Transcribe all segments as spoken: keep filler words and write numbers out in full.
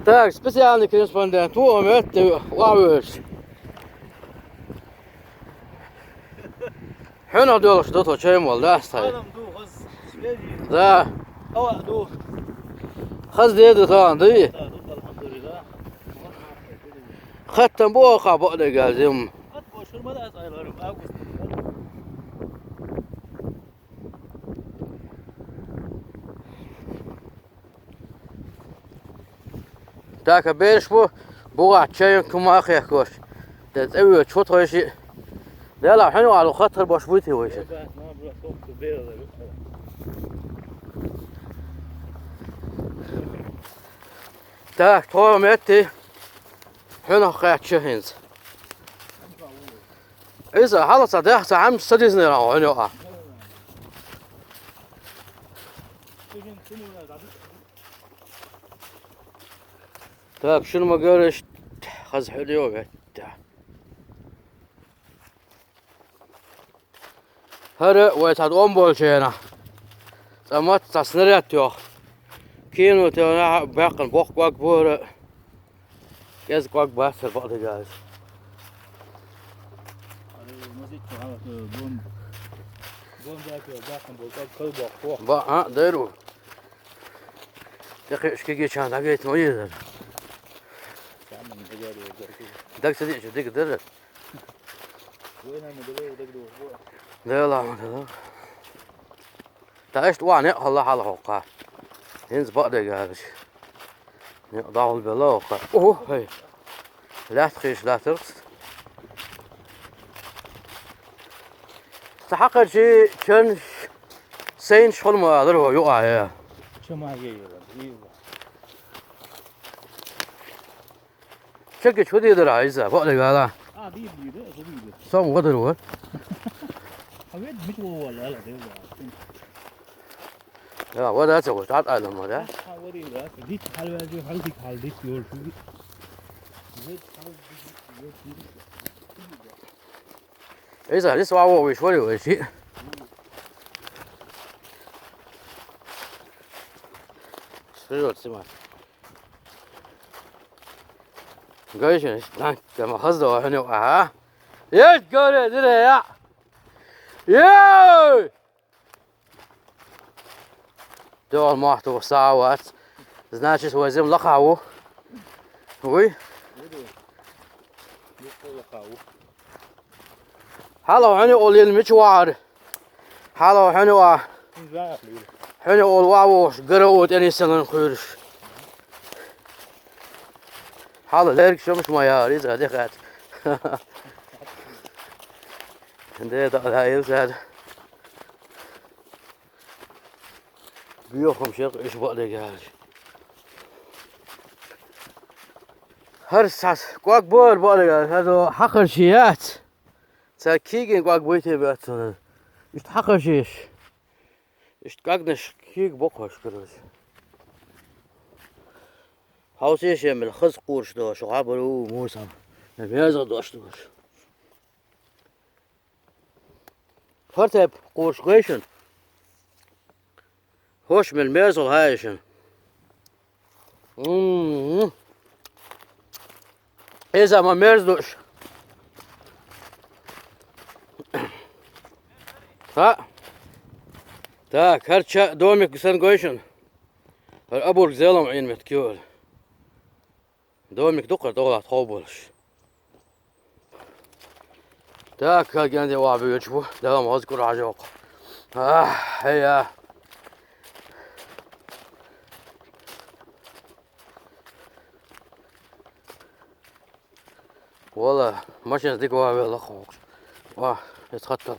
Так, специальный корреспондент. Вон метте вавеш. Хьуна долаш до то чай мол, да, стай. Адам ду хаз свежий. Да. Ава ду. Хаз де да то, да. Да, ду, алхамдулилла. Хаттам бо ха бо де газим. Хат бо шурма да айларым август. Так, а берш бу, буга чайын кума хехкош. Де цеви чот хойши. Дела хьуну алу хатар бош бути хойши. Так, то метти. Хьуну хача хинц. Иза хала ца дах ца хам садизне ра хьуну а. Так, шин ма гёриш, хаз хьулё ветта. Хара вай тад он болчена. Цамат цаснарят ёх. Кину те на бакъан бок бак бора. Кез бак басар бак дегаз. Бон бон бакъан бок бак кал бок бок. Ба, а, деру. Текешки гечан дагет мо езер. Даг сади чу дик дер. Дела ма дела. Та ишт ва не хала хала хока. Инз ба де гарш. Не дагыл бела хока. О, хей. Лат хиш латырс. Та хакар чи чен сейн шхол ма алыр хо ю ая. Чема ге ю. Чеки чуди дыр айза, бо де гала. А, ди, ди, ди, ди, ди. Сом гадыр вот. А ведь мит во вала, ала, де ва. Я, вот это вот, так, а, да, да. А, вот и да. Ди, хал, ди, хал, ди, хал, ди, ёл, ди. Ди, хал, ди, ёл, ди. Эй, за, здесь вау, вы швали, вы ши. Вперёд, снимай. Гайшин, так, я махаз да, а, ну, ага. Есть, говорит, иди, я. Ей! Дёл махту сават. Значит, возим лахаву. Уй. Хало, хани ол ел мичвар. Хало, хани ва. Хани ол ва вош, гара от эни селен курш. Хало, лерк шумш ма яри, за дехат. Де да да ел зад. Биохум шех иш бадегар. Хар сас, квак бор бадегар, хадо хакар шият. Ца киген квак бойте бат. Ишт хакар шиш. Ишт кагнеш киг бокош кырыш. Хаусеш емел хыз курш дош, габру мусам. Меза дош дош. Хортеп курш гойшун. Хош мел мезол хайшун. М. Эза ма мерз душ. Ха. Так, харча домик гусан гойшун. Хар абур гзелам ин мет кюр. Домик дукха дола тхобулш. Так, как я не вабю чего? Да, мозг куражок. А, я. Вала, машина дик ва вела хокс. Ва, эс хаттал.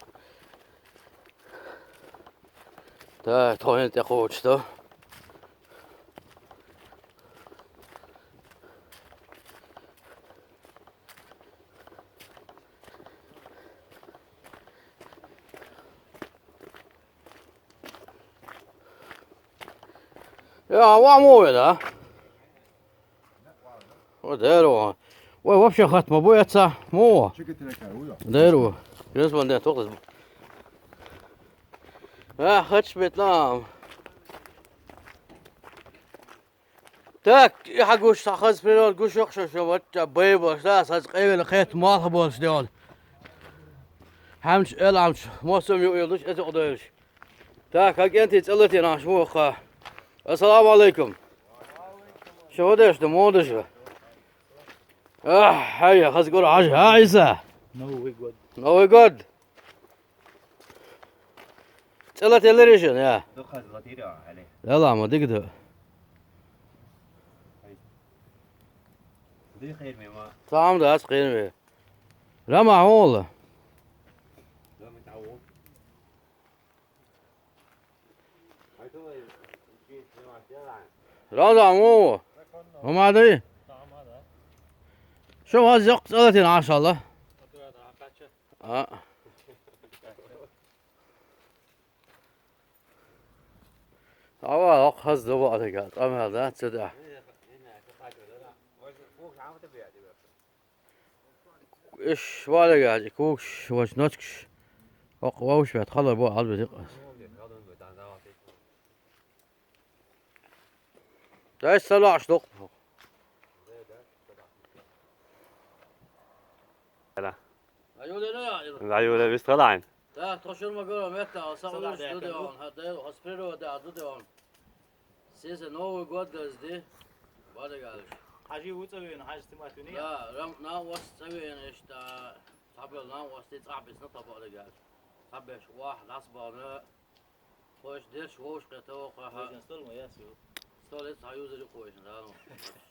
Да, тоин те хоч то. Я, ва му да. О, деро. Ой, вообще хат ма бояться. Му. Деро. Корреспондент тохтас. А, хач бетлам. Так, и хьагуш, схьа хаза природа гуш йоккха шо, шо вачча бай болуш, да, схьа къевелла кхетта малх болуш де олу. Хьамч, эл Ӏамч, мосам ю йолуш, эца къодойлуш. Так, хьан кӀентий цӀе латийна Ӏаш ву ваха. Ассаламу алейкум. Шо хӀун деш ду, муха ду шу? Ахь, хьайя, хаза гур хьажа, хьа, Ӏийса? Новый год. Новый год. ЦӀе лателларий шуна, я? Дукха латийра, Али. Дала ма дика ду. Ди хейр ме ма. Цхьа хӀума дац кхераме. Рама хьуна. Рама тӀаьхьо. Рамзан, муха ву? ХӀума ду? Шу хаза йоккха цӀе латийна Ӏаш хьала? А. Ава, хӀокху хаза ду бакъдерг, къамел дац ца тӀехь. Иш валегаш, и когаш, вачу ночкаш. ХӀокху вовшашца хала бу, хьалбе дикъас. Дайша ца лоӀуш дукха. Ла. Ла юле вистхалайн. Так, тхо шуна ма гуро меттахь, сан уьш ду де он, хьан дайла, хьо с природа ду де он. Сиса Новый год дазди, бадагаш. Хьажи ву цӀа веана, хьажи стимат вини? Да, рам, нан ос цӀа веана, иштта, цхьабел нан ос ди цӀахь бисна тхо бадагаш. Цхьабеш вах, лас бана, хойш деш, вовш кхета, ваха. Хойшан стол ма яс ю. Стол эц хьан юзари хойшан, да, ну.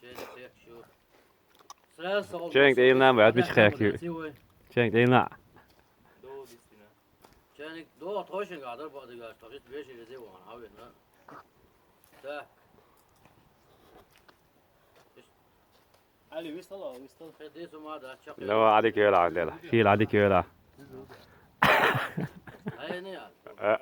Шен чек шу. Сразу стол. Ченг дейна, бат мича хек ю. Ченг дейна. До дистина. Чайник, до, тхойшинга дар бадигаш, тхо ишт веши вези ван, хьавина. Так. Али, вистала, вистала. Хе, десу ма да, чакхе. Давай, Али кера, Али. Шил Али кера. Ай, не, а. Э.